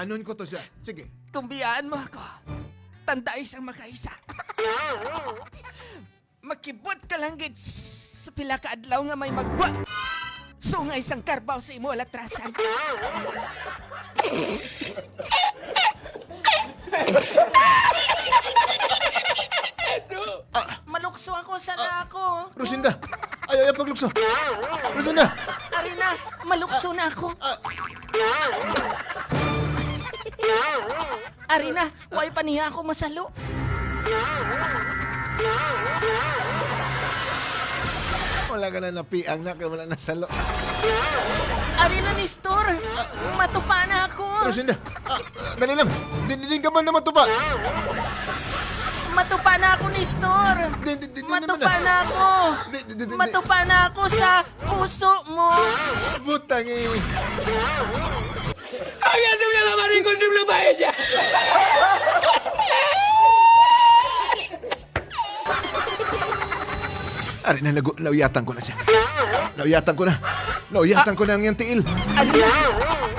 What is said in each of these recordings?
Anon ko to siya. Sige. Kung biyaan mo ako, tanda isang makaisa. Makibot ka lang gid sa pila ka adlaw nga may magwa. Sungay isang karbaw sa imo alatrasan. Malukso ako sa lako. Rosinda! Ay, ay, paglukso! Rosinda! Arina, malukso na ako. Arina, way pa niya ako masalo. Wala ka na napiang na, kaya wala na salo. Arina, Nestor, matupa na ako. Rosinda! Dali lang! Di ka ba na matupa? Matupa na ako, Nestor. Di, di, di, di naman Matupa na ako. Di, di, di, di, di. Matupa na ako sa puso mo. Butang eh. Ari na, nauyatan ko na siya. Nauyatan ko na. Nauyatan ko na ang iyang tiil. Arina,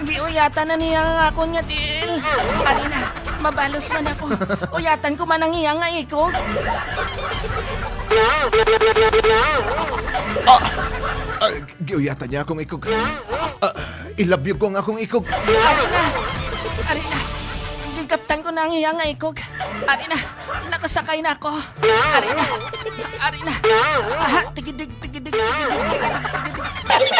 giuyatan na niya ang akon nga tiil. Arina, mabalos man ako. Uyatan ko man ang iya nga ikog. Ah, giuyatan niya akong ikog. Ilabyo ko ang akong ikog. Arina! Arina! Gigaptan ko na ang iya nga ikog. Arina! Nakasakay na ako. Arina! Arina! Ah, tigidig, tigidig, tigidig, tigidig,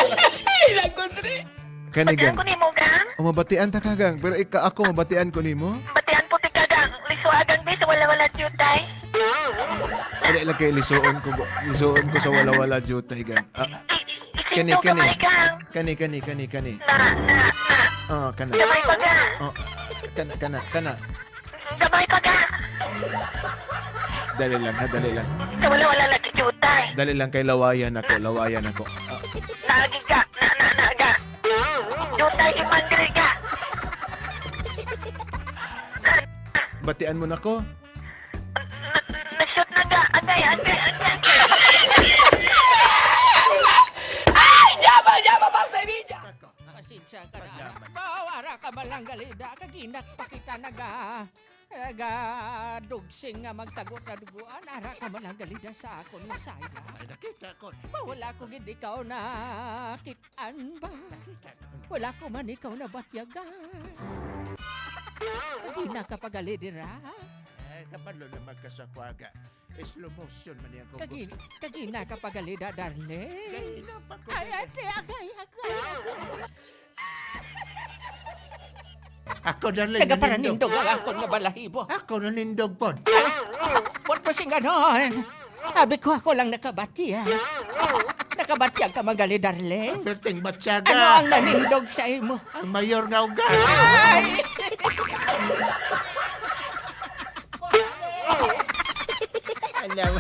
tigidig. Kani Batian gang. ko nimo gang. O mabatian ta ka gang, pero ika ako mabatian ko nimo. Batian po ti ka gang. Lisuagang bis wala wala jutay. Dali lang kay lisuon ko, lisuon ko sa wala-wala jutay gang. Kani Isinto kani. gamay gang. Kani kani kani kani. Na na na. Ah, kana. Gamay pa ga. Oh, kana kana kana. Gamay pa ga. Dali lang ha, dali lang. Sa wala wala lagi jutay. Dali lang kay lawayan ako, lawayan ako. Naagi ga. Na na na ga. Jutay gi mangri ga. Batian mo nako. Na-shoot na ga. Agay agay agay. Pasensya ka na. Bawara ka malanggalida. Kaginak pa kita naga. Naga dugsing nga magtagot na duguan. Ara ka malanggalida sa akon nga saya. Nakita ko. Ba, wala ko gid ikaw na kitaan ba? Wala ko man ikaw na batyagan. Kagina ka pagali dira. Eh, kabalo na magkasakwaga. Slow motion man yan Kagina, kagina ka pagali da, darling. pa ko. Ay, ate, agay, agay. Ako darling. Nagaparanindog ang akon nga balahibo. Ako nanindog pod. Ba't pa siyang ganon? Sabi ko ako lang nakabati, ha? Nakabatiyag ka magali, darling. Perting batyaga. Ano ang nanindog sa imo? Ang mayor nga uga. Ay! Alam.